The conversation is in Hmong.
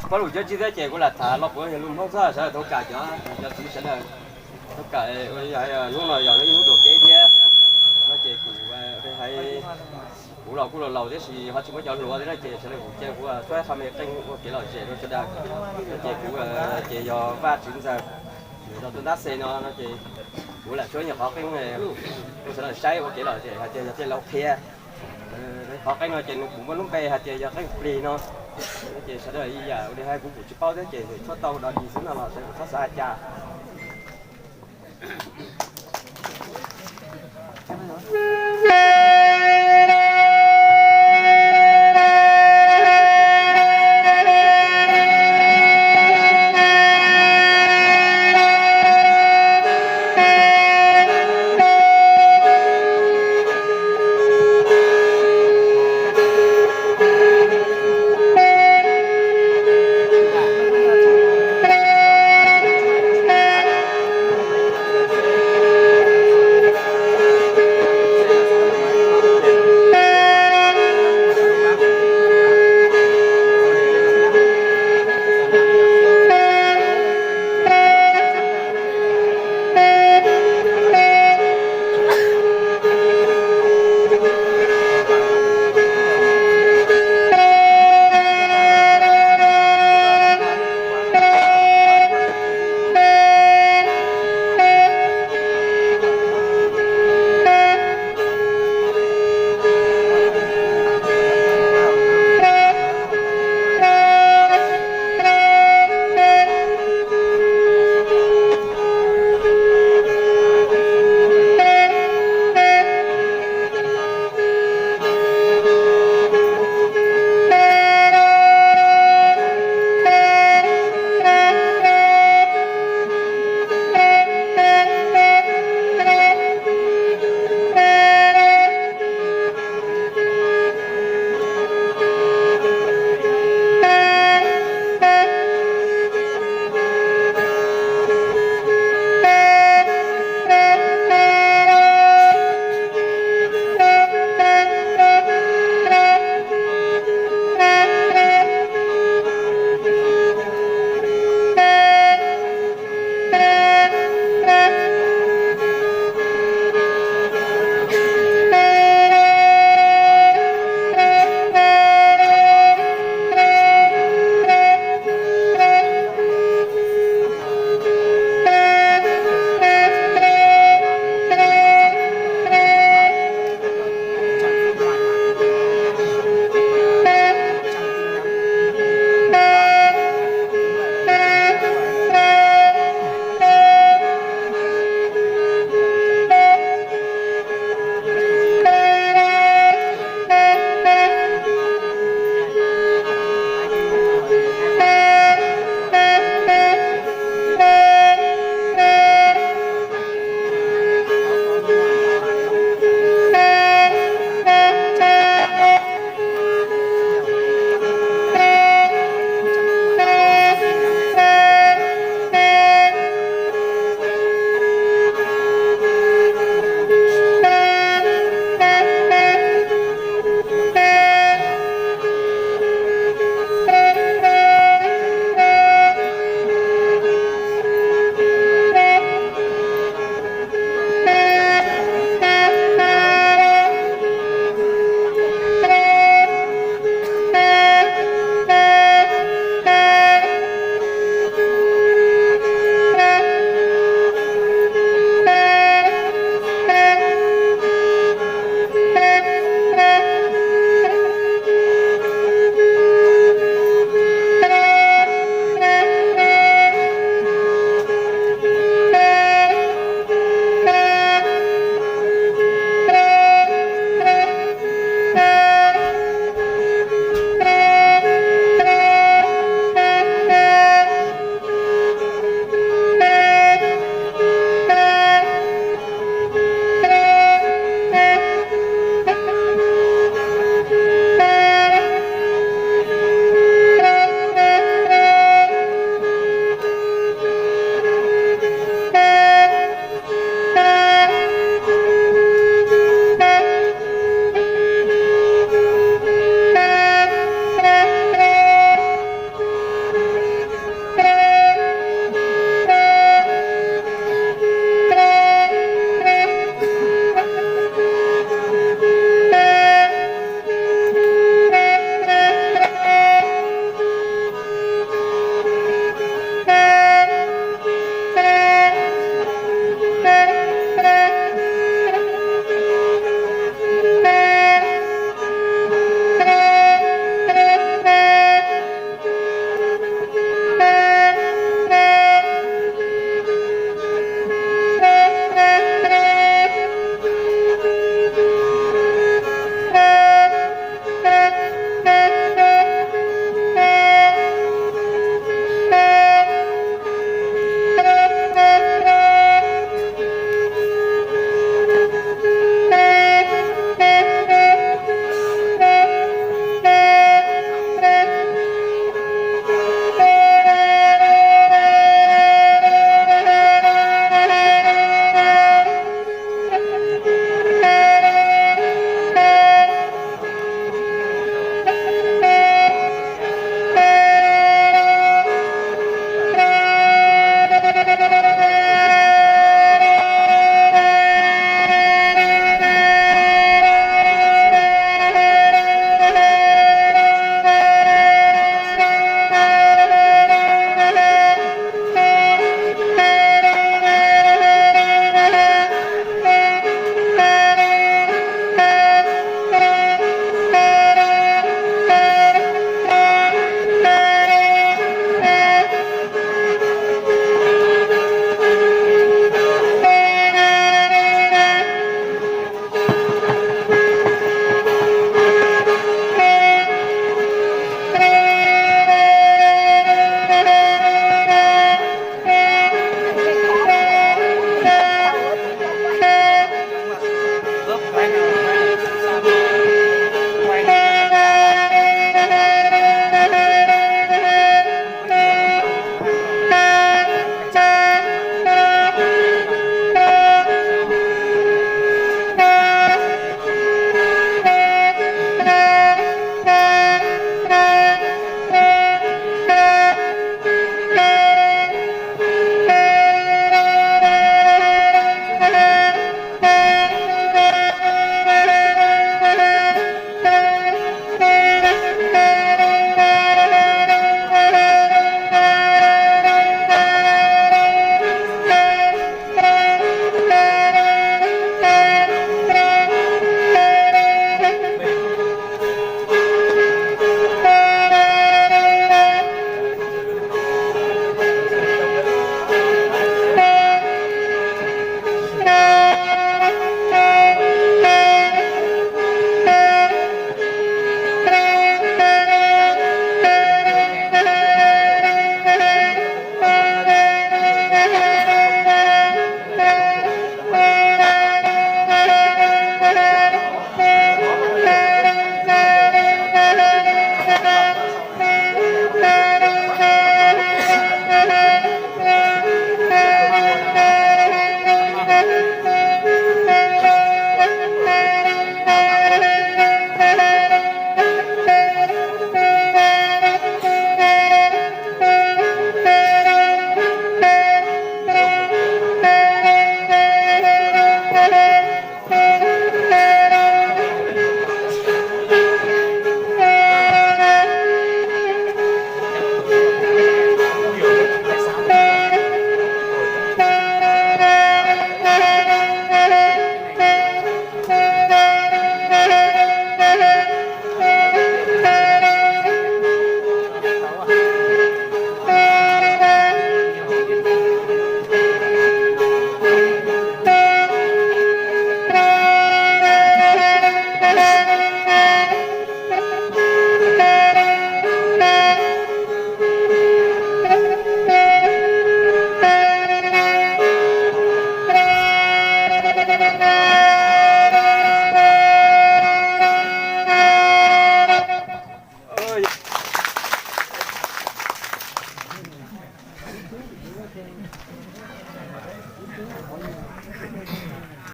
Pab lus cov tsib thiab ces kuv lam tham los kuv yog lus Hmoob xwb, sawv daws thov kam cov cov txiv sawv daws thov kam. Hnub no yog ib hnub dua kev thiab no ces kuv hais, kuv los kuj laus laus thiab sis ho tsis muaj cov hluas thiab no ces sawv daws kuv ces kuv tsuab qho me qeej ua kev lom zem rau sawv daws. No ces kuv ces yog Vaj Tswv Ntxawg, nws rau tus ntab xe no no ces kuv lam tsuab nyuag qhov qeej rau sawv daws saib ua kev lom zem hais tias yog tej laus qhia. Qhov qeej no ces nws kuj muaj lub npe hais tias yog qeej plig no. No ces sawv daws ib yam ua li hais kuv kuj tsis paub thiab ces tshuab tau do dig xwb no los sawv daws txhob xav cas.